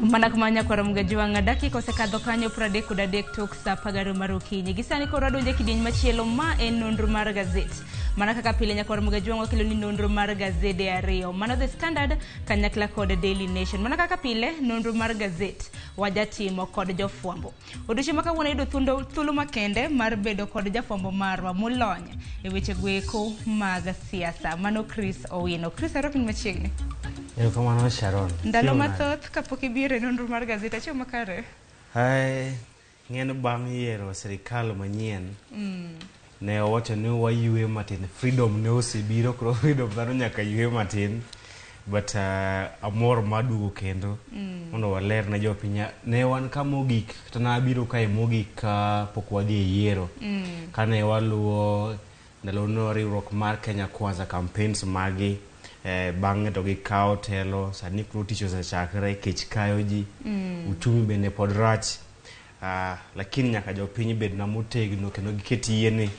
Mana kuma nyakwara Mgajwang' dakika osekadho kanyo 33 tok sa 12 mar okinyi. Gi sani koro wadonjo e kidieny machielo ma en nonro mar gazet. Mana kaka pile nyakwara Mgajwang' wakelo ni nonro mar gazede ariyo. Mano The Standard kanyakla kod Daily Nation. Mana kaka pile nonro mar gazet wajatimo kod jofwambo. Odiochieng' ma kawuono ayudo thuolo makende mar bedo kod jafwambo marwa molony e weche goeko mag siasa. Mano Chris Owino. Chris, arwakni machiegni. Erokamano Sharon. Ndalo Chiemo nade? mathoth kapok ibiro e nonro mar gazet, achiew makare. Ai, ng'en bang' yiero sirikal manyien ne owacho ni waywe matin. Freedom ne osebiro, koro freedom dhano nyaka ywe matin. But amor mar duogo kendo mondo waler ne jopiny. Ne wan ka mogik, kata nabiro kae mogik ka pok wadhi e yiero. Kane waluwo ndalono riwruok mar Kenya Kwanza campaigns magi bang'e to gikawo telo sani koro tich osechakre kech kayo ji uchumi bende pod rach lakini nyaka jopiny bed na motegno kendo giket yie ni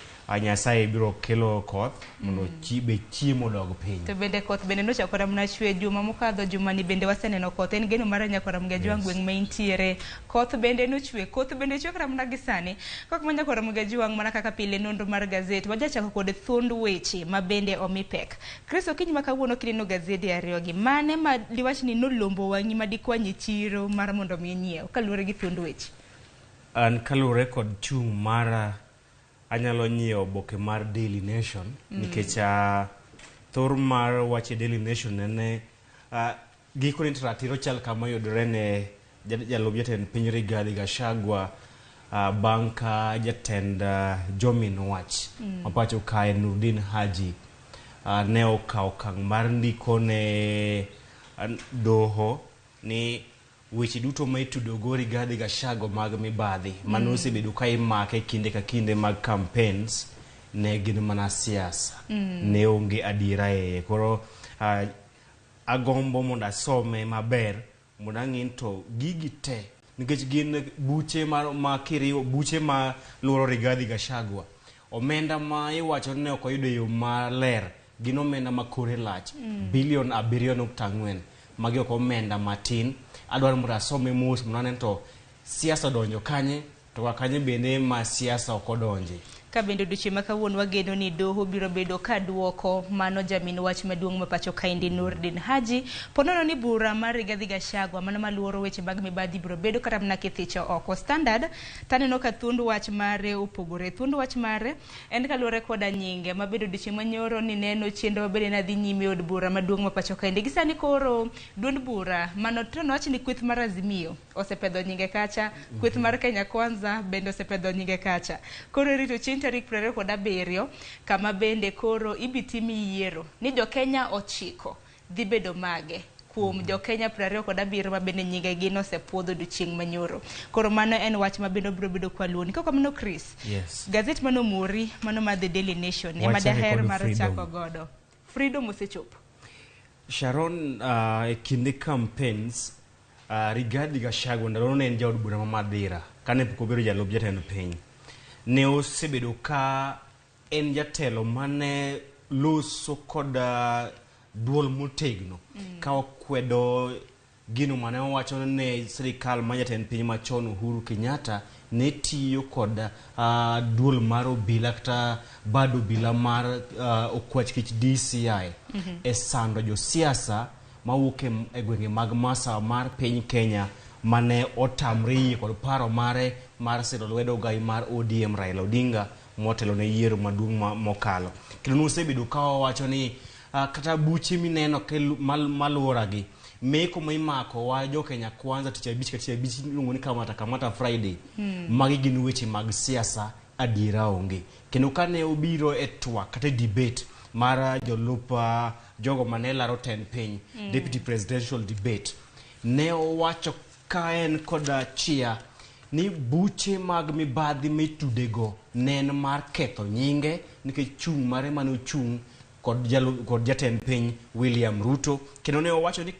Nyasaye biro kelo koth mondo be chiemo odog piny. To bende koth bende nochakore mana chwe juma mokadho juma ni bende waseneno koth en geno mar nyakwara Mgajwang' gweng' ma intiere koth bende nochwe koth bende chwe kata mana gi sani kok ma nyakwara Mgajwang' mana kaka pile nonro mar gazet wajachako kod thuond weche ma bende omi pek. Chris okinyi ma kawuono kineno gazede ariyogi mane ma diwach ni nolombo wang'i ma dikwany e chiro mar mondo mi inyiew kaluwore gi thuond weche? An kaluwore kod chung' mara anyalo nyiewo oboke mar Daily Nation nikech thor mar wach e Daily Nation nene gikone to ratiro chal kama yudore ne jalup jatend piny Rigathi Gachagua bang' ka jatend jomin wach ma pacho kae Nurdin Haji ne okawo okang' mar ndiko ne doho ni weche duto ma itudogo Rigathi Gachagua mag mibadhi mane osebedo ka imake kinde ka kinde mag campaigns ne gin mana siasa ne onge adiera e iye. Koro agombo mondo asome maber mondo ang'i ni to gigi te nikech gin buche ma kiriwo buche ma luoro Rigathi Gachagua omenda ma iwacho ni ne ok oyudo e yo maler gin omenda ma kore lach bilion 7.4 magi ok omenda matin adwaro mondo asome mos mondo ane to siasa odonjo kanye to ka kanye bende ma siasa ok odonje. Ka bende odiochieng' ma kawuono wageno ni doho biro bedo ka duoko mano jamin wach maduong' ma pacho kaendi Nurdin Haji ponono ni bura mar Rigathi Gachagua mano maluoro weche mag mibadhi biro bedo kata mana kithicho oko. Standard taneno ka thuond wach mare opogore. Thuond wach mare en kaluwore koda nyinge mabedo odiochieng' manyoro ni neno chenro mabende nadhi nyime e od bura maduong' ma pacho kaendi. Gi sani koro duond bura mano to nowach ni kweth mar Azimio osepedho nyinge kacha, kweth mar Kenya Kwanza bende osepedho nyinge kacha. Koro irito chieng' tarik 27 kama bende koro ibi tim yiero ni jo Kenya 9 dhi bedo mage kuom jo Kenya 27 ma bende nyinge gi nosepuodho odiochieng' manyoro. Koro mano en wach ma bende obiro bedo kwa luoni. Kok kamano Chris, Yes. gazet manomori mano mar The Daily Nation ema Wachake daher kod mar Freedom. chako godo. Freedom osechopo. Sharon, e kinde campaigns Rigathi Gachagua ndalono ne en jaod bura ma Madhira kane pok obedo jalup jatend piny. Ne osebedo ka en jatelo mane loso kod duol motegno ka okwedo gino mane owacho ne sirikal mar jatend piny machon Uhuru Kenyatta ne tiyo kod duol mar obila kata bad obila mar Okwach Kich DCI e sando josiasa mawuok e gwenge mag masawa mar piny Kenya mane otamre yie kod paro mare mar siro lwedo ogai mar ODM Raila Odinga motelo ne yiero maduong' mokalo. Kendo nosebedo ka owacho ni kata buche mineno maluoragi meko ma imako wa jo Kenya Kwanza tich abich ka tich abich iluongo ni kamata kamata Friday magi gin weche mag siasa adiera onge. Kendo kane obiro e twak kata e debate mar jolup jogo mane laro tend piny deputy presidential debate ne owacho ka en koda chia ni buche mag mibadhi mitudego ne en mar ketho nyinge nikech chung' mare mane ochung' kod jatend piny William Ruto. Kendo ne owacho ni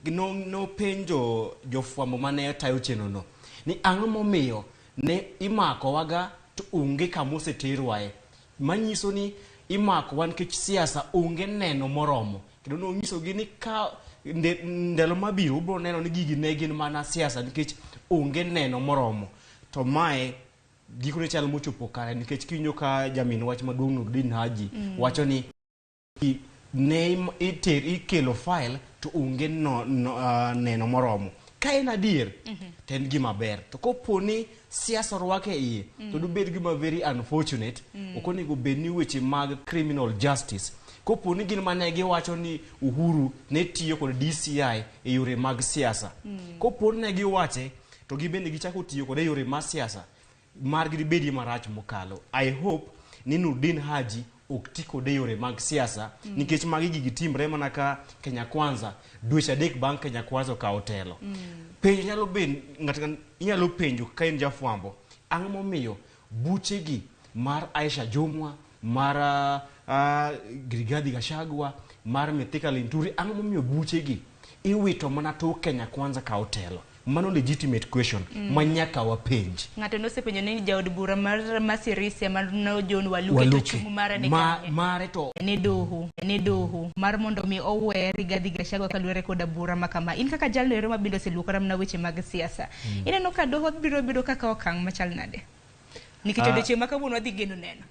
Nopenjo jofwambo mane tayo chenro no ni ang'o momiyo ne imakowaga to onge kama oseterwae, manyiso ni imakowa nikech siasa, onge neno moromo. Kendo nonyisogi ni ka ndalo mabiro ubiro neno ni gigi ne gin mana siasa nikech onge neno moromo. To mae gikone chal mochopo kare, nikech kiwinjo ka jamin wach maduong' Nurdin Haji wacho ni ne ikelo file to onge neno moromo. Ka en adier, to en gima ber. To kopo ni siasa orwak e iye, to dobed gima very unfortunate. Ok onego bed ni weche mag criminal justice, kopo ni gin mane giwacho ni Uhuru ne tiyo kod DCI e yore mag siasa, kopo ni ne giwache to gibende gichako tiyo kode e yore mag siasa, margi dibedie marach mokalo. I hope ni Nurdin Haji ok ti kode e yore mag siasa, nikech magi gigi timre mana ka Kenya Kwanza, dweche 3 bang' Kenya Kwanza okawo telo. Penjo nyalo bed, ng'ato inyalo penjo ka in jafwambo, ang'o momiyo buchegi mar Aisha Jumwa, mar Rigathi Gachagua, mar Mithika Linturi, ang'o momiyo buchegi iwito mana tok Kenya Kwanza kawo telo? Mano legitimate question ma nyaka wapenj. Ng'ato nosepenjo ni jaod bura mar Masirisia mano John Waluke to chung' mare ni kanye? Mare to Ne doho mar mondo mi owe Rigathi Gachagua kaluwore koda bura ma kama. In kaka jalno ero mabende oseluokore mana weche mag siasa, ineno ka doho biro bedo kaka okang' machal nade? Nikech odiochieng' ma kawuono wadhi geno neno.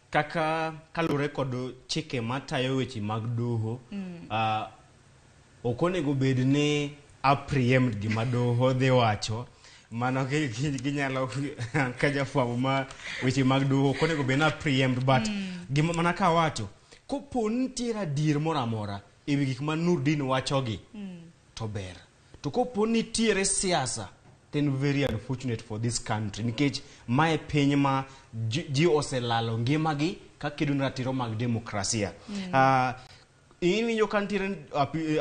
Kaka kaluwore kod chike matayo weche mag doho, ok onego bed ni a preempt gima doho dhi wacho. Mano ginyalo ka jafwambo ma weche mag doho ok onego bed ni a preempt, but gima mana kawacho, kopo ni nitiere adier moro amora ewi gik ma Nurdin wachogi, to ber. To kopo ni nitiere siasa, then very unfortunate for this country, nikech mae piny ma ji oselalo ngimagi ka kedo ne ratiro mag demokrasia. Iwinjo ka nitiere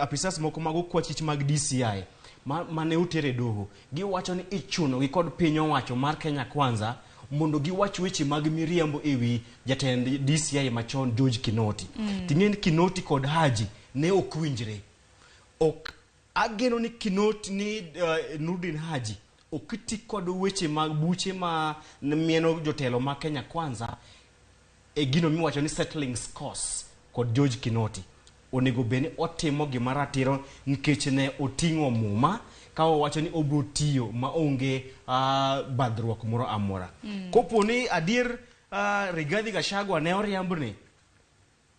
apisas moko mag okwachich mag DCI mane oter e doho, giwacho ni ichuno gi kod piny owacho mar Kenya Kwanza mondo giwach weche mag miriambo ewi jatend DCI machon George Kinoti. Ting'e ni Kinoti kod Haji ne ok winjre. Ok ageno ni Kinoti ni Nurdin Haji ok ti kod weche mag buche ma mieno jotelo ma Kenya Kwanza e gino miwacho ni settling scores kod George Kinoti. Onego bed ni otimo gima ratiro, nikech ne oting'o muma ka owacho ni obiro tiyo maonge badhruok moro amora. Kopo ni adier Rigathi Gachagua ne oriambne,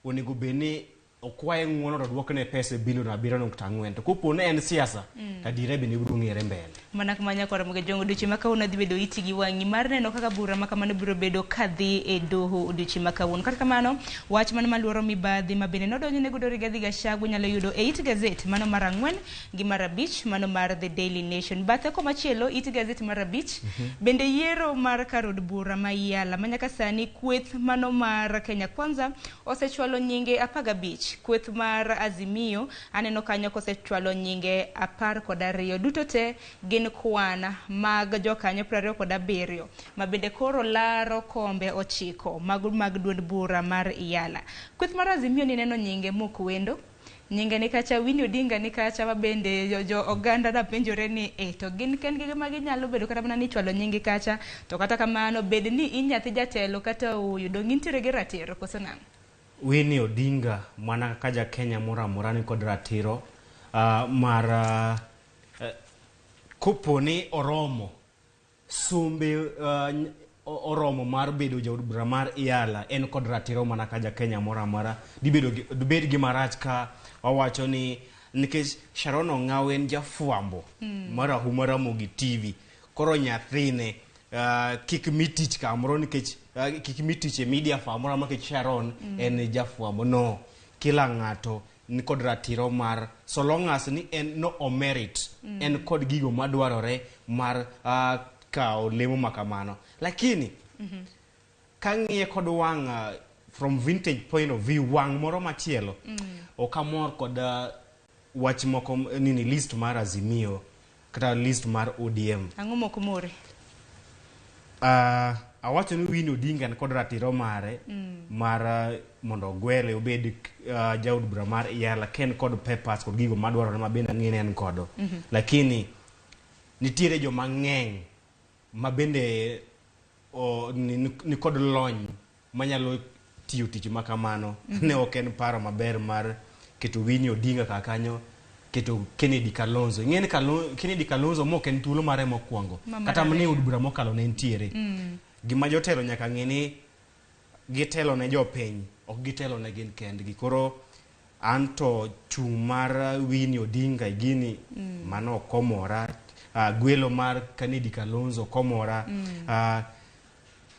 onego bed ni okwaye ng'uono to duokne pesa bilion 7.4. To kopo ni en siasa, to adiera bende biro ng'ere mbele. Mana kama nyakwara Mogejongo, odiochieng' ma kawuono dhi bedo iti gi wang'i mar neno kaka bura ma kamano biro bedo kadhi e doho odiochieng' ma kawuono. Kata kamano, wach mano maluoro mibadhi ma bende nodonjone godo Rigathi Gachagua nyalo yudo e it gazet mano mar 4 gi mar 5 mano mar The Daily Nation. Bathe komachielo, it gazet mar 5 bende yiero mar kar od bura ma Yala ma nyaka sani kweth mano mar Kenya Kwanza osechwalo nyinge 15. Kweth mar Azimio aneno kanyo kosechwalo nyinge 12. Duto te gin kwan mag jokanyo 27 ma bende koro laro kombe 9 mag duond bura mar Yala. Kweth mar Azimio ni neno nyinge mok wendo. Nyinge ni kacha, Winnie Odinga ni kacha, ma bende jo oganda da penjore ni to gin kendgi ma ginyalo bedo kata mana ni chwalo nyingi kacha. To kata kamano, bed ni in nyathi jatelo kata ooyo, dong' intiere gi ratiro koso nang'o? Winnie Odinga mana kaka ja Kenya moro amora ni kod ratiro mar kopo ni oromo sombe, oromo mar bedo jaod bura mar Yala, en kod ratiro mana ka ja Kenya moro amora. Dibed gima rach ka wawacho ni nikech Sharon Ong'aw en jafwambo marahuma Ramogi TV, koro nyathine kik mi tich kamoro nikech kik mi tich e media firm moro amora nikech Sharon en jafwambo. No, kila ng'ato ni kod ratiro mar, so long as ni en no omerit, en kod gigo madwarore mar kawo lemo ma kamano. Lakini kang'iye kod wang' from vintage point of view, wang' moro machielo, ok amor kod wach moko nini list mar Azimio kata list mar ODM. Ang'o mok mori? Awacho ni Winnie Odinga ni kod ratiro mare mar mondo ogwele obed jaod bura mar EALA ka en kod papers kod gigo madwarore ma bende ang'e ni en godo. Lakini nitiere joma ng'eny ma bende ni kod lony manyalo tiyo tich ma kamano. Ne ok en paro maber mar keto Winnie Odinga kar kanyo, keto Kennedy Kalonzo. Ing'e ni Kennedy Kalonzo mok en thuolo mare mokwongo. Kata mana e od bura mokalo ne nitiere. Gima jotelo nyaka ng'e ni gitelo ne jopiny, ok gitelo ne gin kendgi. Koro an to chung' mar Winnie Odinga e gini, mano ok omora. Gwelo mar Kennedy Kalonzo ok omora.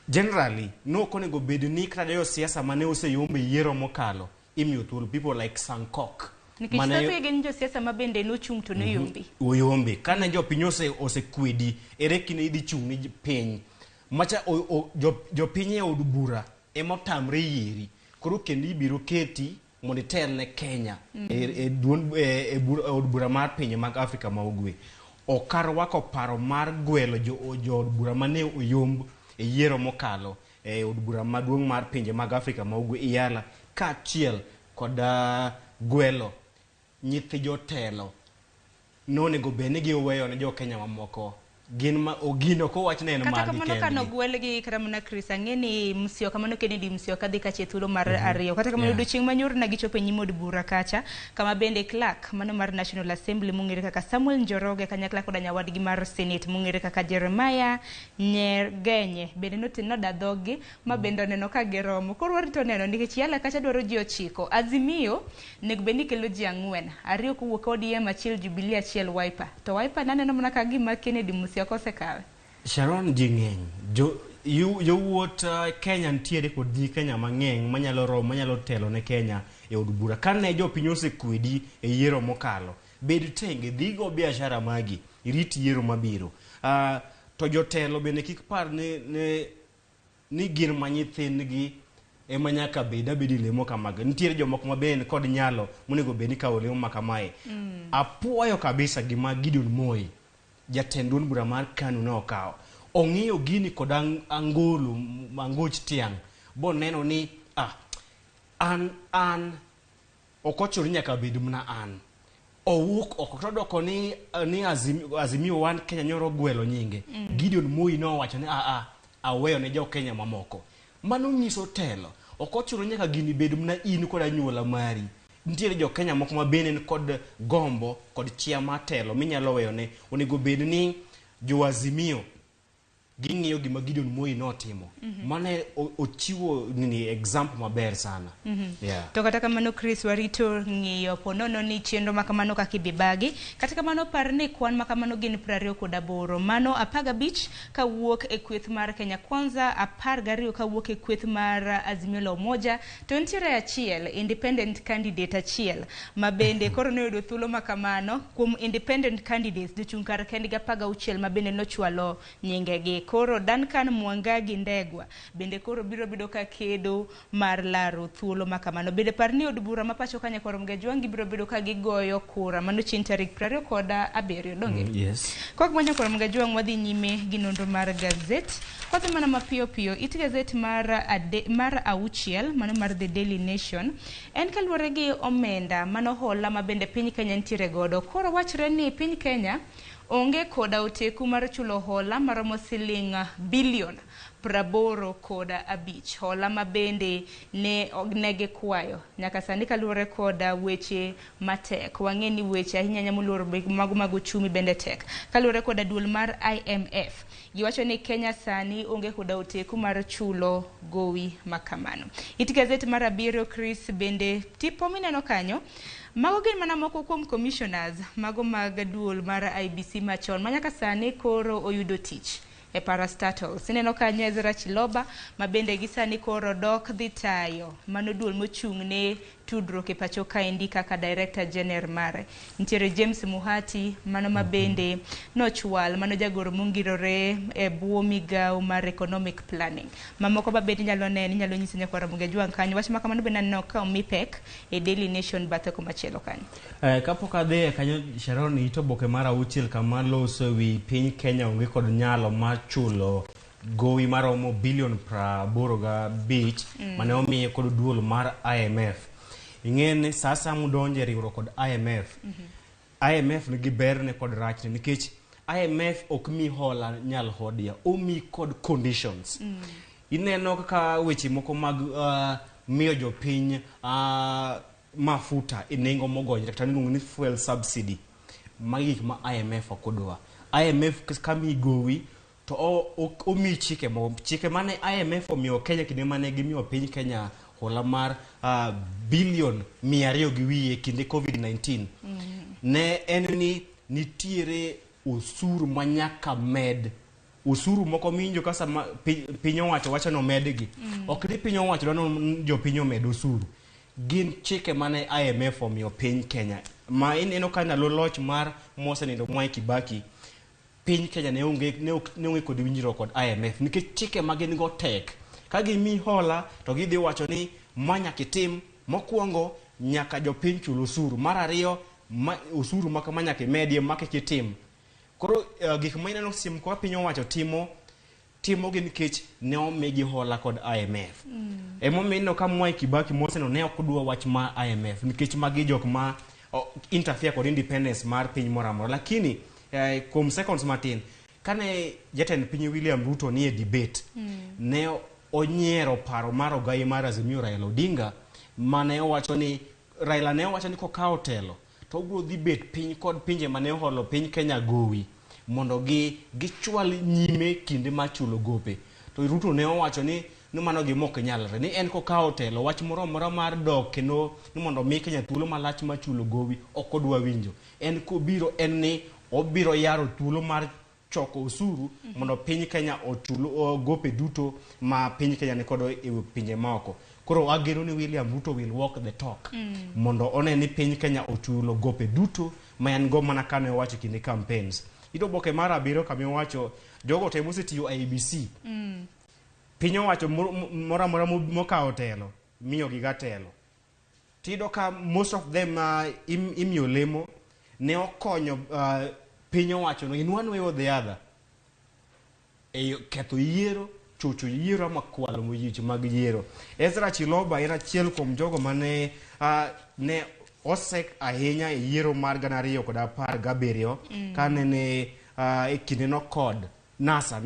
Generally, no ok onego bed ni kata josiasa mane oseyombo e yiero mokalo imiyo thuolo, people like Sankok. Nikech thothgi gin josiasa ma bende nochung' to noyombi. Oyombe. Kane jopiny osekwedi, ere kinde idhi chung' ni piny? Macha jopiny e od bura ema otamre yieri. Koro kendo ibiro keti mondo itel ne Kenya e od bura mar pinje mag Afrika ma Ugwe. Ok arwako paro mar gwelo jo od bura mane oyomb e yiero mokalo e od bura maduong' mar pinje mag Afrika ma Ugwe EALA, kaachiel kod gwelo nyithi jotelo. Nonego bed ni giweyo ne jo Kenya mamoko gin ma ogino ok owach ni en Kata margi kamano ka kendgi. Nogwelgi kata mana Chris, ang'e ni Musyoka, mano Kennedy Musyoka dhi kacha e thuolo mar ariyo. Kata kamano, odiochieng' manyoro ne gichopo e nyim od bura kacha, kama bende clerk mano mar National Assembly mong'ere kaka Samuel Njoroge kanyakla koda nyawadgi mar Senate mong'ere kaka Jeremiah Nyegenye bende noda dhoggi ma bende oneno ka giromo. Koro warito neno nikech EALA kacha dwaro ji 9. Azimio nego bed ni kelo ji 4, 2 kowuok ODM, 1 Jubilee, 1 Wiper. To Wiper naneno mana ka gima Kennedy Musyoka osekawe. Sharon, ji ng'eny. Jowuot Kenya nitiere kod ji Kenya mang'eny manyalo romo, manyalo telo ne Kenya e od bura. Kane jopiny osekwedi e yiero mokalo, bed tenge, dhi go biashara magi, irit yiero mabiro. To jotelo bende kik par ni gin ma nyithindgi ema nyaka bed abedi lemo kamaga. Nitiere jomoko ma bende kod nyalo monego bed ni kawo lemo ma kamae. Apuoyo kabisa gima Gideon Moi, jatend duond bura mar KANU, ne okawo. Ong'iyo gini kod angolo, angoch tiang', boneno ni an ok ochuno ni nyaka bed mana an. Owuok oko to odoko ni Azimio One Kenya nyoro gwelo nyinge. Gideon Moi nowacho ni aweyo ne jo Kenya mamoko. Mano nyiso telo. Ok ochuno nyaka gini bed mana in kod anyuola mari. Nitiere jo Kenya moko ma bende ni kod gombo kod chia mar telo minyalo weyo ne. Onego bed ni jo Azimio ging'iyo gima Gideon Moi notimo. Mano ochiwo nini example maber sana. To kata kamano, Chris, warito ng'iyo ponono ni chenro ma kamano kaka ibibagi. Kata kamano, par ni kwan ma kamano gin 28, mano 15 kawuok e kweth mar Kenya Kwanza, 12 kawuok e kweth mar Azimio la Umoja, to nitiere achiel independent candidate achiel ma bende koro noyudo thuolo ma kamano kuom independent candidates, jochung' kar kendgi 16 ma bende nochwalo nyingegi. Koro Duncan Mwangangi Ndegwa bende koro biro bedo ka kedo mar laro thuolo ma kamano. Bende par ni od bura ma pacho ka Nyakwar Mgajwangi biro bedo ka gigoyo kura mano chieng' tarik 27, donge? Yes. Kok ma Nyakwar Mgajwang', wadhi nyime gi nonro mar gazet. Wadhi mana mapiyo piyo. It gazet mar 6, mano mar The Daily Nation, en kaluwore gi omenda mano hola ma bende piny Kenya nitiere godo. Koro wachre ni piny Kenya onge koda oteku mar chulo hola maromo siling bilion 85, hola ma bende ne gikwayo nyaka sani kaluwore koda weche matek. Wang'e ni weche ahinya ahinya moluoro mago mag uchumi bende tek. Kaluwore koda duol mar IMF, giwacho ni Kenya sani onge koda oteku mar chulo gowi makamano. It gazet mar 7, Chris, bende tipo mineno kanyo, mago gin mana moko kuom commissioners mago mag duol mar IEBC machon ma nyaka sani koro oyudo tich e parastatals. Ineno kanyo Ezra Chiloba ma bende gi sani koro dok dhi tayo mano duol mochung' ne tudruok e pacho kaendi kaka Director General mare. Nitiere James Muhati mano ma bende nochwal mano jagoro mongirore e bwo migawo mar economic planning. Mamoko ba bende inyalo neno, inyalo nyisi Nyakwar Ramogi Ajwang' kanyo. Wach ma kamano bende aneno ka omi pek e Daily Nation bathe komachielo kanyo. Kapok adhi kanyo, Sharon, it oboke mar 6 kama loso wi piny Kenya onge kod nyalo mar chulo Gowi maromo bilion 85 mane omiye kod duol mar IMF. Ing'e ni sa asaya mudonjo e riwruok kod IMF, IMF nigi berne kod rachne nikech IMF ok mi hola nyal hodia, omi kod conditions. Ineno kaka weche moko mag miyo jopiny mafuta e nengo mogonyre kata miluongo ni fuel subsidy. Magi gik ma IMF ok odwa. IMF ka miyi gowi to omiyi chike moko. Chike mane IMF omiyo Kenya kinde mane gimiyo piny Kenya hola mar bilion 200 gi wiye kinde COVID-19. Ne en ni nitiere osuru ma nyaka med. Osuru moko minjo ka sama piny owacho wacho ni omedgi. Ok ni piny owacho dwaro ni jopiny omed osuru. Gin chike mane IMF omiyo piny Kenya. Ma ineno ka ndalo loch mar mosenindo Mwai Kibaki, piny Kenya ne onge, ne ok, ne onge kod winjruok kod IMF nikech chike ma gin go tek. Ka gimiyi hola to gidhi wacho ni ma nyaka itim, mokwongo nyaka jopiny chul osuru, mar ariyo ma, osuru ma kama nyaka imedie, ma kik itim. Koro gik ma ineno seche moko ka piny owacho timo, timogi nikech ne omigi hola kod IMF. Emomiyo ineno ka Mwai Kibaki moseno ne ok dwa wach ma IMF nikech magi jok ma interfere kod independence mar piny moro amora. Lakini kuom seconds matin, kane jatend piny William Ruto nie debate, ne onyiero paro mar ogai mar Azimio Raila Odinga mane owacho ni Raila ne owacho ni kokawo telo to obiro dhi bet piny kod pinje mane oholo piny Kenya gowi mondo gichwal nyime kinde mar chulo gope. To Ruto ne owacho ni mano gima ok nyalre, ni en kokawo telo wach moro amora mar dok kendo ni mondo omi Kenya thuolo malach mar chulo gowi ok odwa winjo. En kobiro en ni obiro yaro thuolo mar choko osuru mondo piny Kenya ochul gope duto ma piny Kenya ni kodo e pinje maoko. Koro wageno ni William Ruto will walk the talk mondo one ni piny Kenya ochulo gope duto ma en go mana kane owacho kinde campaigns. Ito oboke mar 7 kama owacho jogo te mosetiyo IEBC. Piny owacho moro amora mokawo telo miyo gi ga telo. Tiyudo ka most of them imiyo lemo ne okonyo piny owacho no in one way or the other. E ketho yiero, chocho yiero ama kwalo weche mag yiero. Ezra Chiloba en achiel kuom jogo mane ne osek ahinya e yiero mar gana ariyo kod apar gabiriyo kane ne e kinde no kod NASA.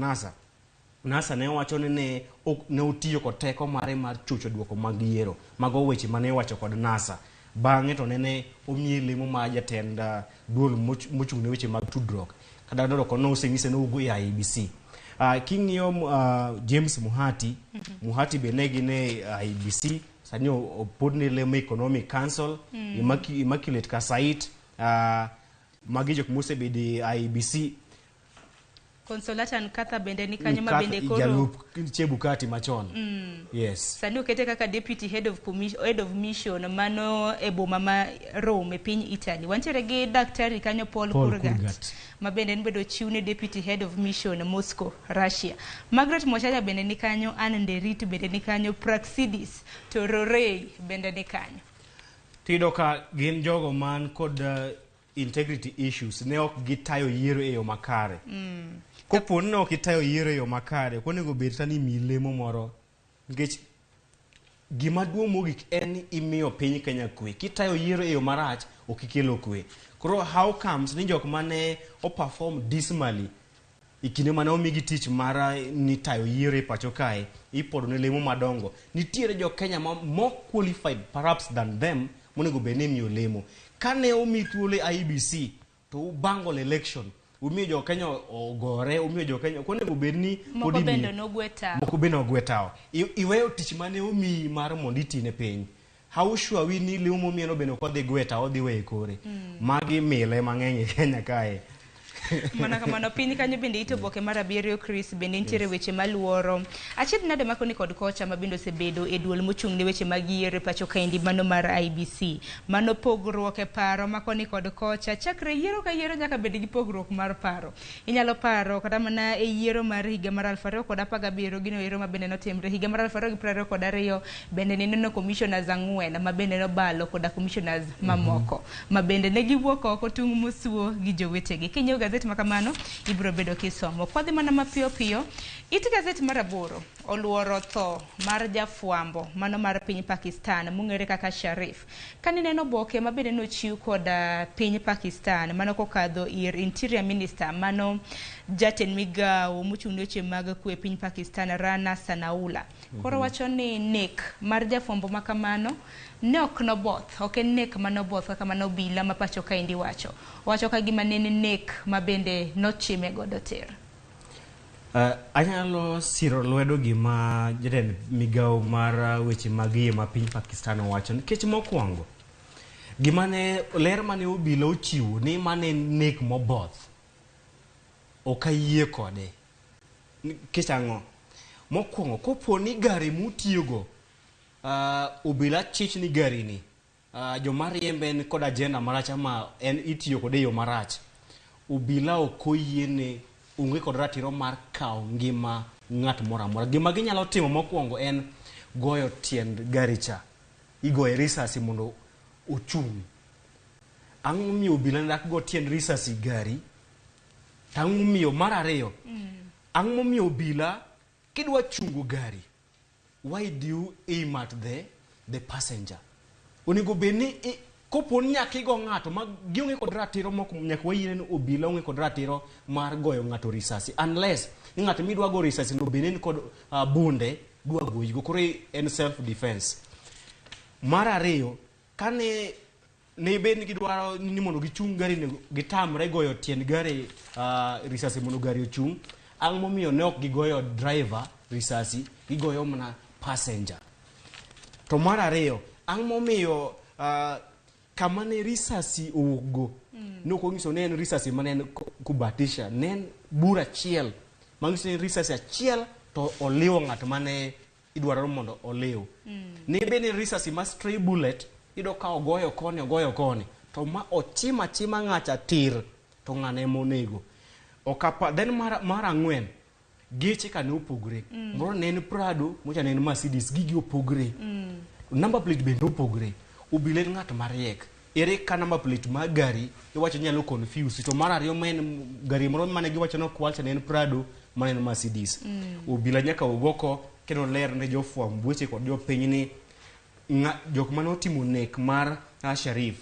NASA ne owacho ni ne otiyo kod teko mare mar chocho duoko mag yiero. Mago weche mane iwacho kod NASA. Bang'e to nene omiye lemo mar jatend duol mochung' ne weche mag tudruok. Kata dwoko no osenyise ni owuok e IEBC. King'iyo James Muhati, Muhati be ne gin e IEBC, sani opodne lemo Economic Council, Immaculate Kasait, magi jok mosebedo e IEBC. Consolata Nkatha bende ni kanyo ma bende koro jalup Chebukati machon. Yes. Sani okete kaka deputy head of commission, head of mission mano e boma ma Rome e piny Italy. Wantiere gi daktari kanyo Paul, Paul Kurgat, Kurgat. ma bende en bedo chiw ne deputy head of mission Moscow, Russia. Margaret Mochaja bende ni kanyo, Anne Nderit bende ni kanyo, Praxidis Tororei bende ni kanyo. Tiyudo ka gin jogo man kod integrity issues, ne ok gitayo yiero e yo makare. Kopo ni ne ok itayo yiero e yo makare, ok onego bed kata ni imiyi lemo moro, nikech gima duong' mogik en ni imiyo piny Kenya kwe. Kitayo yiero e yo marach, ok ikelo kwe. Koro how comes ni jok mane o perform dismally e kinde mane omigi tich mar ni tayo yiero e pacho kae, ipodo ne lemo madongo. Nitiere jo Kenya ma more qualified perhaps than them monego bed ni imiyo lemo. Kane omi thuolo e IEBC to ubangle election, umiyo jo Kenya ogore, umiyo jo Kenya, ok onego bed ni Moko pod imiyo. bende nogwe tawo. Moko bende ogwe tawo. Iweyo tich mane omiyi mar mondo iti ne piny. How sure we ni lemo momiyeno bende ok odhi gwe tawo, odhi weyo kore. Magi mile mang'eny e Kenya kae. Mana kamano piny kanyo bende ito oboke mar 7 Chris bende nitiere weche maluoro. Achiedh nade mako ni kod kocha ma bende osebedo e duol mochung' ne weche mag yiero e pacho kaendi mano mar IEBC. Mano pogruok e paro mako ni kod kocha chakre yiero ka yiero nyaka bed gi pogruok mar paro. Inyalo paro kata mana e yiero mar higa mar aluf ariyo kod apar gabiriyo gino yiero ma bende notimre higa mar aluf ariyo gi piero ariyo kod ariyo bende nineno commissioners 4 ma bende nobalo koda commissioners mamoko ma bende ne giwuok oko tung' mosuo gi jowetegi. Kinyiewo gazeti gazet ma kamano ibiro bedo kisomo. Kwadhi mana mapiyo piyo, it gazet mar 8 oluoro tho mar jafwambo mano mar piny Pakistan mong'ere kaka Sharif. Kanineno oboke ma bende nochiw kod piny Pakistan mano kokadho ir Interior Minister mano jatend migawo mochung' ne weche mag kwe piny Pakistan Rana Sanaula. Koro wacho ni nek mar jafwambo ma kamano ne ok noboth, ok en nek manoboth kaka mano obila ma pacho kaendi wacho. Owacho ka gima ne en nek ma bende nochime godo tir. Anyalo siro lwedo gima jatend migawo mar weche mag iye ma piny Pakistan owacho nikech mokwongo gima ne ler mane obila ochiwo ni mane en nek moboth ok ayie kode. Nikech ang'o? Mokwongo kopo ni gari mutiyogo obila chich ni gari ni joma riembe en kod agenda marach ama en itiyo kode e yo marach, obila ok oyiene, onge kod ratiro mar kawo ngima ng'at moro amora. Gima ginyalo timo mokwongo en goyo tiend gari cha, igoye risasi mondo ochung'. Ang'o momiyo obila dak go tiend risasi gari? To ang'o momiyo mar ariyo, ang'o momiyo obila kidwa chungo gari, why do you aim at the passenger? Onego bed ni kopo ni nyaka igo ng'ato ma gionge kod ratiro moko, nyaka wayie ni obila onge kod ratiro mar goyo ng'ato risasi unless ni ng'ato midwa go risasi no bende en kod bunde dwa goyigo, koro en self defense. Mar ariyo, kane ne bed ni gidwaro ni mondo gichung gari ni gitamre goyo tiend gari risasi mondo gari ochung', ang'o momiyo ne ok gigoyo driver risasi, gigoyo mana passenger? To mar ariyo, ang'o momiyo kama ne risasi owuok go ne ok onyiso ni en risasi mane en kubatisha, ne en bur achiel manyiso ni en risasi achiel to oliwo ng'at mane idwaro mondo oliw. Ne bed ni risasi ma stray bullet, iyudo ka ogoyo koni ogoyo koni, to ma ochimo achima ng'acha tir to ng'ano ema onego. Ok then mar ang'wen, geche ka ne opogre. Moro ne en Prado, mocha ne en Mercedes, gigi opogre. Number plate bende opogre. Obila en ng'at mariek. Ere ka number plate mar gari iwacho nyalo confuse, to mar ariyo ma en gari moro mane giwacho ni okwal cha ne en Prado, mane en Mercedes. Obila nyaka wuog oko kendo ler ne jofwamb weche kod jopiny ni jok mane otimo nek mar Sharif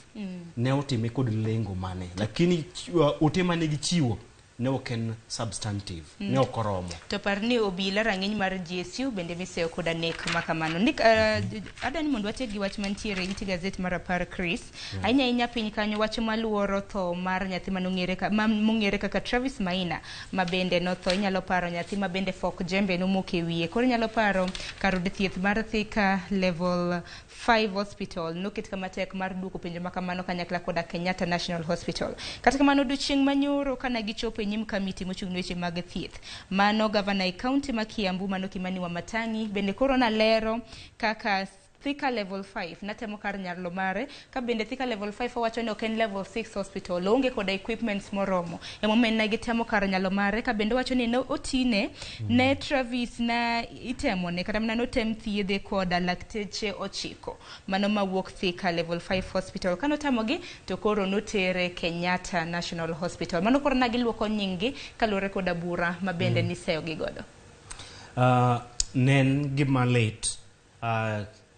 ne otime kod lengo mane, lakini ote mane gichiwo ne ok en substantive, ne ok oromo. To par ni obila rang'iny mar GSU bende miseyo koda nek ma kamano. Ndik, adwa ni mondo watiek gi wach mantiere e it gazet mar 10 Chris. Ahinya ahinya piny kanyo wach maluoro tho mar nyathi manong'ere mong'ere kaka Travis Maina ma bende notho. Inyalo paro nyathi ma bende fok jembe nomoko e wiye. Koro inyalo paro kar od thieth mar Thika Level 5 Hospital noket kama tek mar duoko penjo ma kamano kanyakla koda Kenyatta National Hospital. Kata kamano odiochieng' manyoro kana gichopo e nyim kamiti mochung' ne weche mag thieth, mano gavana e kaunti ma Kiambu mano Kimani Wamatangi bende koro nalero kaka Thika Level 5 natemo kar nyalo mare, ka bende Thika Level 5 owacho ni ok en Level 6 hospital, oonge koda equipments moromo, emomiyo ne gitemo kar nyalo mare. Ka bende owacho ni ne otine ne Travis na itemone kata mana notem thiedhe koda lakteche 9 mano mawuok Thika Level 5 Hospital. Kanotamogi to koro notere Kenyatta National Hospital. Mano koro na giluoko nying gi kaluwore koda bura ma bende niseyo gi godo. Ne en gima lit,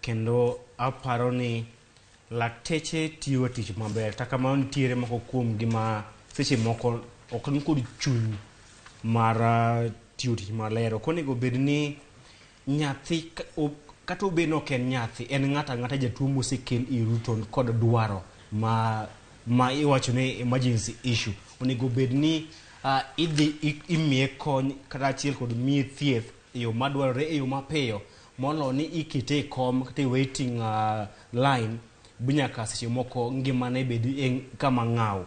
kendo aparo ni lakteche tiyo tich maber, kata kamano nitiere moko kuom gi ma seche moko ok ni kod chuny mar tiyo tich maler. Ok onego bed ni nyathi kata obed ni ok en nyathi, en ng'ato ang'ata jatuo mosekel iru to kod dwaro ma iwacho ni emergency issue, onego bed ni idhi imiye kony kata achiel kod miye thieth e yo madwarore e yo mapiyo molo ni ikete e kom kata e waiting line nyaka seche moko ngimane bed e kama ng'aw.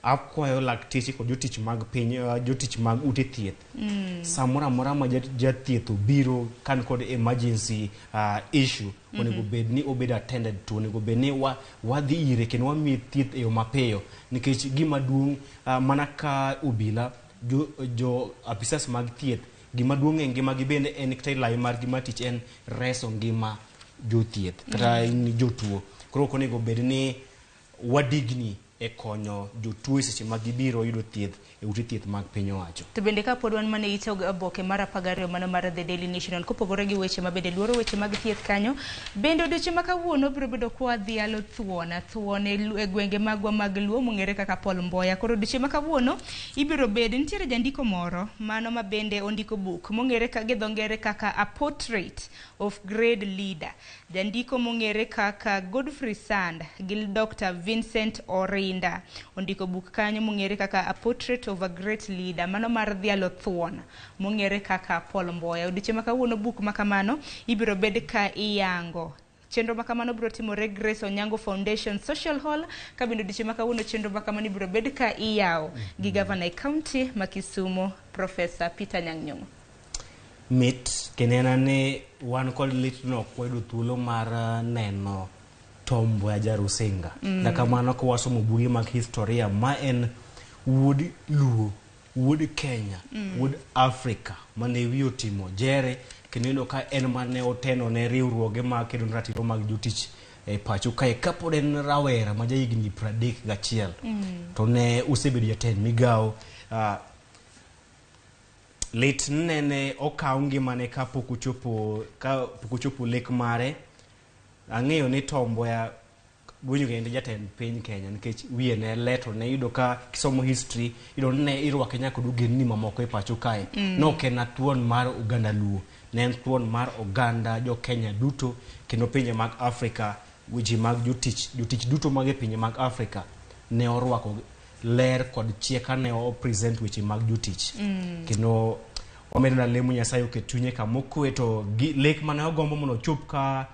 Akwayo lakteche kod jotich mag piny, jotich mag ute thieth, samoro amora ma jathieth obiro kan kod emergency issue, onego bed ni obed attended to, onego bed ni wadhi ire kendo wamiye thieth e yo mapiyo, nikech gima duong' mana ka obila jo apisas mag thieth, gima duong' e ngimagi bende en kata e lai margi mar tich en reso ngima jothieth kata jotuo. Koro ok onego bed ni wadigni e e konyo jotuo e seche ma gibiro yudo thieth e ute thieth mag piny owacho. To bende ka pod wan mana e ite oboke mar 12 mano mar The Daily National, kopogore gi weche ma bende luoro weche mag thieth kanyo, bende odiochieng' ma kawuono biro bedo kwa dhialo thuon thuon e gwenge magwa mag Luo mong'ere kaka Paul Mboya. Koro odiochieng' ma kawuono ibiro bed nitiere jandiko moro mano ma bende ondiko buk mong'ere gi dho ngere kaka A Portrait of Great Leader. Jandiko mong'ere kaka Godfrey Sand gi Dr. Vincent Orinda ondiko buk kanyo mong'ere kaka A Portrait of a Great Leader, mano mar dhialo thuon mong'ere kaka Paul Mboya. Odiochieng' ma kawuono buk ma kamano ibiro bed ka iyango. Chenro ma kamano biro timore Grace Onyango Foundation Social Hall, ka bende odiochieng' ma kawuono chenro ma kamano ibiro bed ka iyawo gi gavana e county ma Kisumu, Professor Peter Anyang' Nyong'o. Mit kendo en ni wan kod lit no ok wayudo thuolo mar neno Tom Mboya Jarusinga. Kata kamano ka wasomo buge mag historia ma en wuod Luo, wuod Kenya, wuod Afrika mane wiye otimo jere kendo iyudo ka en mane oteno ne riwruoge mag kedo ne ratiro mag jotich e pacho kae kapod en rawera ma jahigni 31 to ne osebedo jatend migawo. Lit nene okaw ngimane kapok ochopo ka pok ochopo lek mare. Ang'eyo ni Tom Mboya winjo kendo jatend piny Kenya nikech wiye ne ler to ne iyudo ka kisomo history iyudo ni ne irwake nyaka kod ogendni mamoko e pacho kae. Ne ok en thuon mar oganda Luo, ne en thuon mar oganda jo Kenya duto kendo pinje mag Afrika, weche mag jotich, jotich duto mag e pinje mag Afrika ne orwako ler kod chia kane o present weche mag jotich. Kendo wamedo na lemo Nyasaye oket chunye kama okwe to gi, lek mane ogombo mondo ochop ka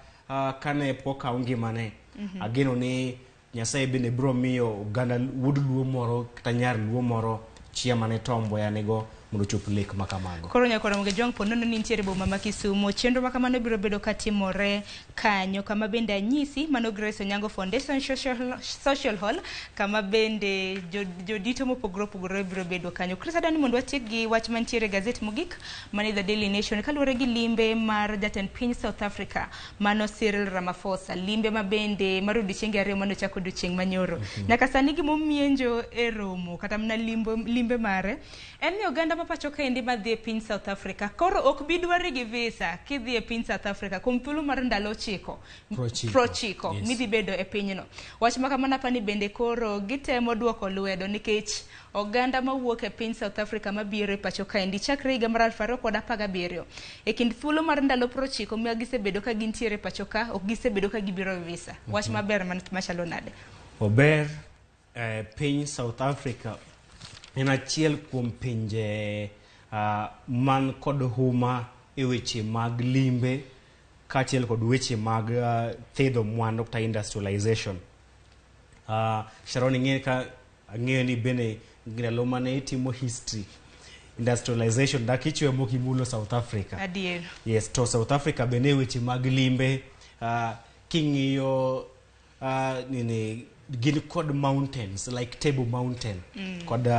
kane pok okaw ngimane. Ageno ni Nyasaye bende biro miyo oganda wuod Luo moro kata nyar Luo moro chia mane Tom Mboya nigo mondo ochop lek ma kamago. Koro nyakora Ramogi Jwang' po nono ni nitiere boma ma Kisumu, chenro ma kamano biro bedo katimore kanyo, kama bende anyisi mano Grace Onyango Foundation Social Hall, kama bende jodito mopogore opogore biro bedo kanyo. Chris, adwani mondo watiek gi wach mantiere e gazet mogik mane The Daily Nation kaluwore gi limbe mar jatend piny South Africa mano Cyril Ramaphosa, limbe ma bende mar odiochienge 2 mane ochako odiochieng' manyoro. Nyaka sani gimomienjo e romo kata mana limbe mare en ni oganda ma pacho kaendi madhi e piny South Africa koro ok bi dwari gi visa kidhi e piny South Africa kuom thuolo mar ndalo 9 90. 90 midhi bedo e pinyno. Wach ma kamano apani bende koro gitemo duoko lwedo nikech oganda mawuok e piny South Africa mabiro e pacho kaendi chakre higa mar 2017 e kind thuolo mar ndalo 90 ma gisebedo ka gintiere e pacho ka ok gisebedo ka gibiro e visa. Wach maber machalo nade? Ober piny South Africa en achiel kuom pinje man kod huma e weche mag limbe kaachiel kod weche mag thedho mwandu kata industrialization. Sharon, ing'e ka ang'eyo ni bende ndalo mane itimo history industrialization dak ichwe mok imulo South Africa. Adier. Yes, to South Africa bende e weche mag limbe king'iyo nini gin kod mountains like Table Mountain kod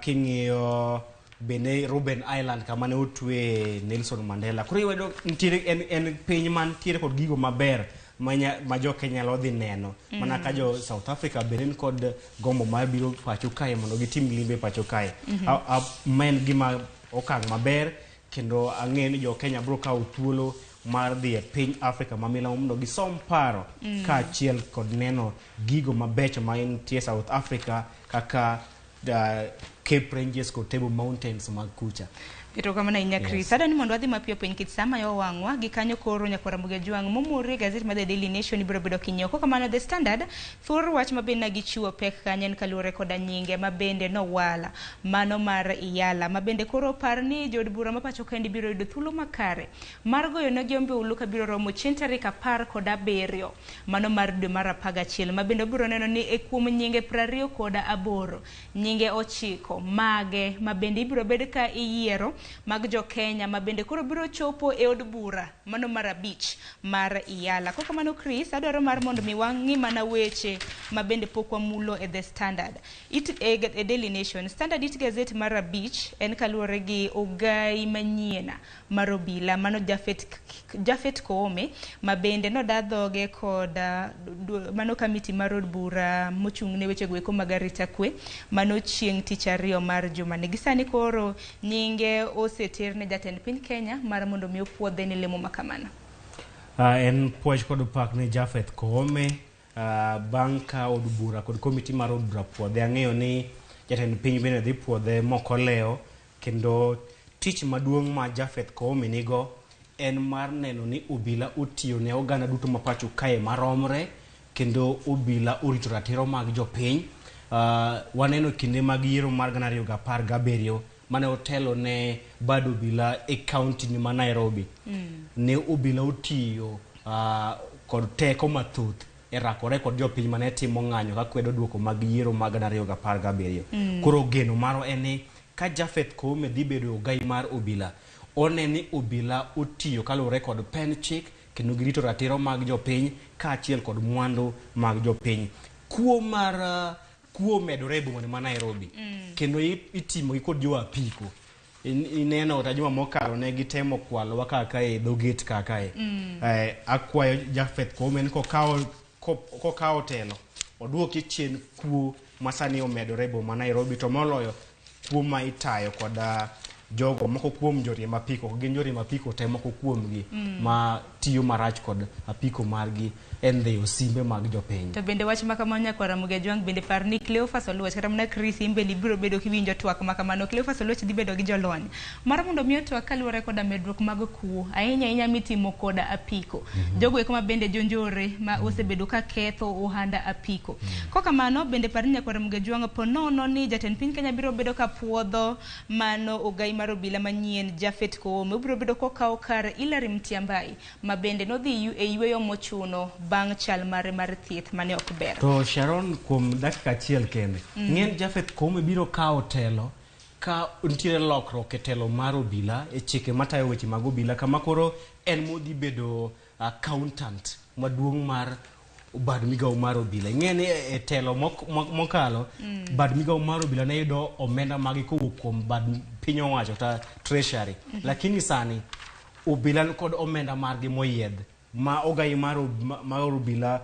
king'iyo bende Robben Island kama ne otwe Nelson Mandela. Koro iyudo nitiere en piny mantiere kod gigo maber ma jo Kenya nyalo dhi neno. Mana ka jo South Africa bende ni kod gombo mar biro pacho kae mondo gitim limbe pacho kae. Ma en gima okang' maber kendo ang'eyo ni jo Kenya biro kawo thuolo mar dhi e piny Afrika ma milambo mondo gisom paro kaachiel kod neno gigo mabecho ma nitie South Africa kaka Cape Ranges kod Table Mountains mag kucha. Erokamano ahinya Chris. Adwani mondo wadhi mapiyo piny nikech sama yo wang'wa gi kanyo koro nyakwar Ramogi Ajwang' momori e gazet mar The Daily Nation ibiro bedo kinyiewo. Kokamano The Standard thor wach ma bende gichiwo pek kanyo en kaluwore koda nyinge ma bende nowala mano mar Iyala ma bende koro par ni jood bura ma pacho kaendi biro yudo thuolo makare mar goyo negi ombulu kabiro romo chieng' tarik 17 mano mar dwe mar 11 ma bende obiro neno ni e kuom nyinge 28 nyinge 9 duoko mage ma bende ibiro bed ka iyiero mag jo Kenya ma bende koro biro chopo e od bura mano mar 5 mar Iyala. Kok kamano Chris, adwaro mar mondo mi wang'i mana weche ma bende pok wamulo e The Standard. E Daily Nation, Standard it gazette mar 5 en kaluwore gi ogai manyiena mar obila mano Jafet Koome ma bende noda dhoge kod mano kamiti mar od bura mochung' ne weche goeko mag arita kwe mano chieng' tich ariyo mar jumani. Gi sani koro nyinge oseter ne jatend piny Kenya mar mondo mi opuodhe ne lemo makamano. En puoch kod pak ne Jafeth Koome bang' ka od bura kod komiti mar od bura puodhe. Ang'eyo ni jatend piny bende dhi puodhe mokolewo, kendo tich maduong' ma Jafeth Koome nigo en mar neno ni obila otiyo ne oganda duto ma pacho kae maromre, kendo obila orito ratiro mag jopiny. Waneno kinde mag yiero mar 2017 mane otelo ne bad obila e kaunti ma Nairobi. Ne obila otiyo kod teko mathoth e rakore kod jopiny mane timo ng'anyo ka kwedo duoko mag yiero mag 2017. Koro geno marwa en ni ka Jafeth Koome dhi bedo ogai mar obila, one ni obila otiyo kaluwore kod pen chik kendo girito ratiro mag jopiny kaachiel kod mwandu mag jopiny. Kuo mar kuo medore e boma ma Nairobi kendo itimo gi kod jo apiko. Ineno kata juma mokalo ne gitemo kwalowa kaka e dho gate kaka e. Akwayo Jafeth Koome ni kokawo telo oduoki chien kuo masani omedore e boma ma Nairobi, to moloyo kuo ma itayo kod jogo moko kuom joriemb apiko, ok gin joriemb apiko te, moko kuomgi ma tiyo marach kod apiko margi e ndhiyo simbe mag jopiny. To bende wach makamano nyakwar Ramogi Ajwang' bende par ni Cleophas Oluoch kata mana Chris Imbeli biro bedo kiwinjo twak makamano. Cleophas Oluoch dhi bedo gi jolony mar mondo mi otwak kaluwore koda medruok mag kuo ahinya ahinya mitimo koda apiko. Jogo eko ma bende jonjore ma osebedo ka ketho ohanda apiko. Kokamano bende par ni nyakwar Ramogi Ajwang' po nono ni jatend piny Kenya biro bedo ka puodho mano ogai mar obila manyien Jafet Koome obiro bedo kokawo kar Hilary Mutyambai ma bende nodhi e yweyo mochuno bang' chal mare mar thieth mane ok ber. To Sharon, kuom dakika achiel kende, ng'en Jafeth Koome biro kawo telo ka nitiere lokruok e telo mar obila e chike matayo weche mag obila, kama koro en modhi bedo accountant maduong' mar bad migawo mar obila. Ing'e ni e telo mokalo bad migawo mar obila ne yudo omenda magi kowuok kuom bad piny owacho kata treasury. Lakini sani obila ni kod omenda margi moyiedh ma ogai mar obila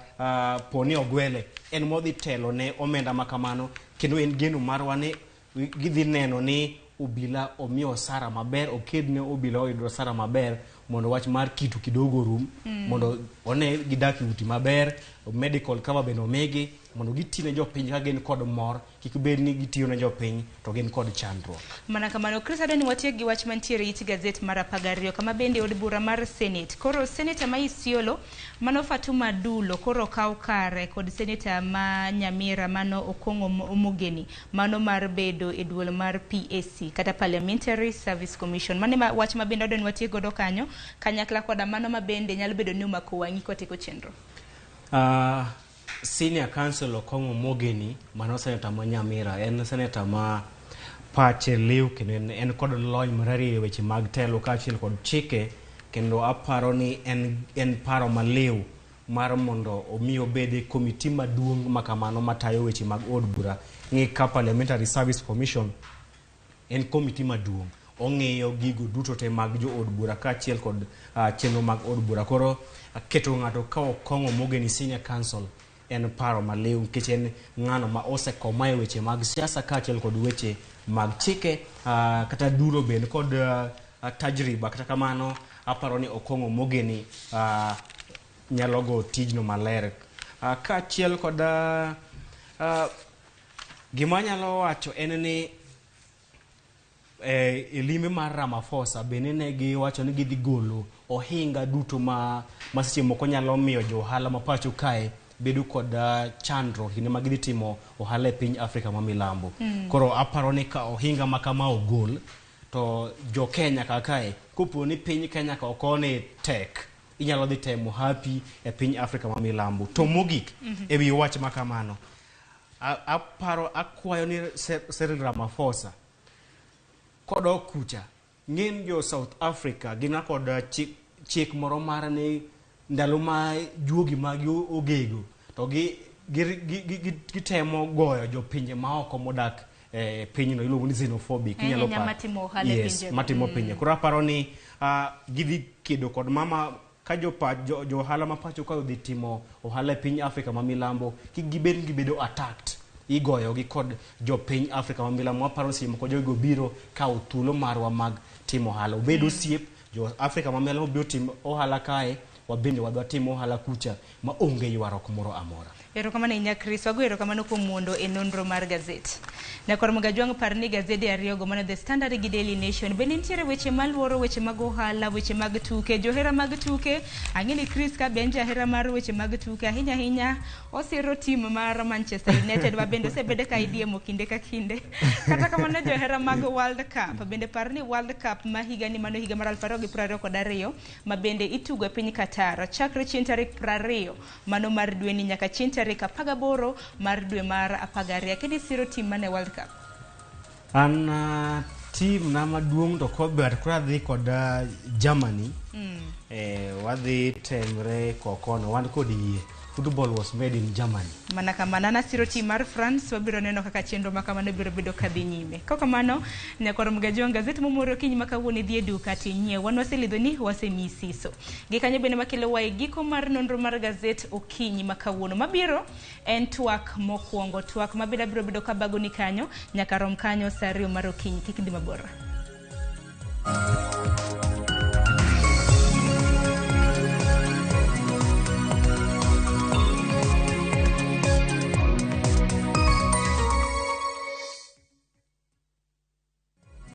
poni ogwele en modhi telo ne omenda makamano, kendo en geno marwa ni gidhi neno ni obila omi osara maber, oked ne obila oyud osara maber mondo wach mar kitu kidogo rum, mondo one gidak e udi maber, medical cover bende omigi mondo giti ne jopiny ka gin kod mor, kik bed ni gitiyo ne jopiny to gin kod chandruok. Mana kamano, Chris Adoni, watiek gi wach mantiere it gazet mar 12 kama bende od bura mar Senate. Koro seneta ma Isiolo mano Fatuma Dulo koro kaw kare kod seneta ma Nyamira mano Okong'o Omogeni mano mar bedo e duol mar PAC kata Parliamentary Service Commission. Mano ema wach ma bende Adoni watiek godo kanyo kanyakla koda mano ma bende nyalo bedo ni omako wang'i kwatieko chenro. Senior Counsel Okong'o Omogeni mano seneta ma Nyamira en seneta ma pache liw kendo en kod lony mararieya e weche mag telo kaachiel kod chike, kendo aparo ni en paro maliw mar mondo omi obed e komiti maduong' makamano matayo weche mag od bura. Ng'i ka Parliamentary Service Commission en komiti maduong', ong'iyo gigo duto te mag jo od bura kaachiel kod chenro mag od bura. Koro keto ng'ato ka Okong'o Omogeni Senior Counsel en paro maliw nikech en ng'ano ma osekoma e weche mag siasa kaachiel kod weche mag chike, kata duro bende kod tajriba. Kata kamano aparo ni Okong'o Omogeni nyalo go tijno maler. Kaachiel kod gima anyalo wacho en ni e limbe mar Ramaphosa bende ne giwacho ni gidhi golo ohinga duto ma seche moko nyalo miyo jo ohala ma pacho kae bedo kod chandruok kinde ma gidhi timo ohala e piny Afrika ma milambo. Koro aparo ni ka ohinga ma kama ogol to jo Kenya ka kae kopo ni piny Kenya ka okone tek inyalo dhi temo happy e piny Afrika ma milambo. To mogik e wi wach ma kamano, Aparo akwayo ni Cyril Ramaphosa kodok kucha ng'eny jo South Africa gin kod chik moro mar ni ndalo ma juogi magi ogego to gitemo goyo jopinje maoko modak e pinyno iluongo ni xenophobic. Ahinya Inyalo ahinya paro. Matimo ohala e Yes, pinjego. matimo pinje. Koro aparo ni gidhi kedo kod mama ka jo ohala ma pacho ka odhi timo ohala e piny Afrika ma milambo, kik gibed ni gibedo attacked, igoyogi kod jopiny Afrika ma milambo. Aparo ni seche moko jogo biro kawo thuolo marwa mag timo ohala. Obed osiep jo Afrika ma milambo biro timo ohala kae, wabende wadwa timo ohala kucha ma onge ywaruok moro amora. Erokamano ahinya, Chris. Wago erokamano kuom mondo e nonro mar gazet. Nyakwar Mugajwang', par ni gazede ariyogo, mano The Standard gi Daily Nation, bende nitiere weche maluoro weche mag ohala, weche mag tuke, johera mag tuke. Ang'e ni Chris ka be en jahera mar weche mag tuke, ahinya ahinya osiro tim mar Manchester United ma bende osebedo ka idiemo kinde ka kinde. Kata kamano, johera mag World Cup bende par ni World Cup ma higani, mano higa mar 2022, ma bende itugo e piny Qatar chakre chieng' tarik 20 mano mar dweni nyaka chieng' tarik 18 mar dwe mar 12. Kendo isiro tim mane World Cup? An tim na maduong' to kober koro adhi kod Germany. Wadhi temre kokono wan kod yie. Football was made in Germany. Mana kamano, an asiro tim mar France. Wabiro neno kaka chenro ma kamano biro bedo kadhi nyime. Kokamano, nyakwar Mgajwang', gazet momoro okinyi ma kawuono, idhi e duka tinyiew. Wan waselidho ni wasemiyi siso. Gi kanyo bende makelowa e giko mar nonro mar gazet okinyi ma kawuono. Mabiro en twak mokwongo, twak mabende abiro bedo kabagoni kanyo nyaka rom kanyo sa 2 mar okinyi. Kik idhi mabor.